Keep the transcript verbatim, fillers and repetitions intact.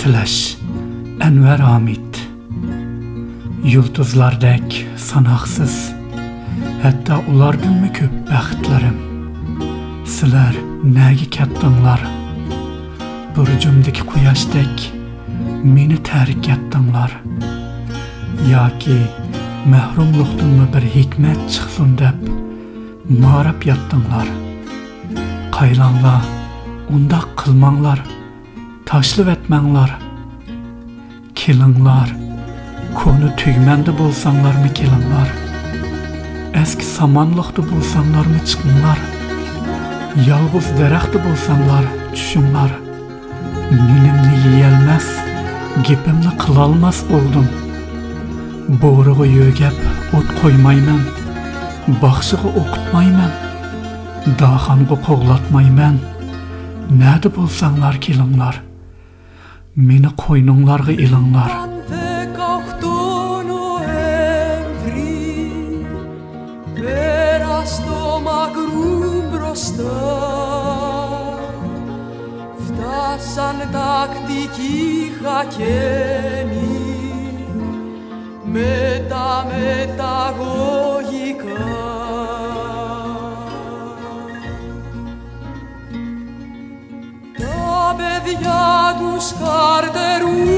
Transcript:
تىلەش، ئەنۋەر ھامىت. يۇلتۇزلاردەك ساناقسىز، ھەتتا ئۇلاردىنمۇ كۆپ بەختلىرىم. سىلەر نەگە كەتتىڭلار؟ بۇرجۇمدىكى قۇياشتەك مېنى تەرك ئەتتىڭلار. ياكى مەھرۇملۇقتىنمۇ بىر ھېكمەت چىقسۇن دەپ ماراپ ياتتىڭلار. قايلاڭلار، ئۇنداق قىلماڭلار، تاشلىۋەتمەڭلار. كېلىڭلار، كونا تۈگمەندە بولساڭلارمۇ كېلىڭلار. ئەسكى سامانلىقتا بولساڭلارمۇ چىقىڭلار. يالغۇز دەرەختە بولساڭلار، چۈشۈڭلار. نېنىمنى يېيەلمەس، گېپىمنى قىلالماس بولدۇم. بورىغا يۆگەپ ئوت قويمايمەن، باخشىغا ئوقۇتمايمەن، داخانغا قوغلاتمايمەن. نەدە بولساڭلار كېلىڭلار، مېنى قوينۇڭلارغا ئېلىڭلار. Πέρας το μακρόν μπροστά, φτάσαν τακτικοί χακένοι με τα μεταγωγικά. Τα παιδιά τους καρτερούν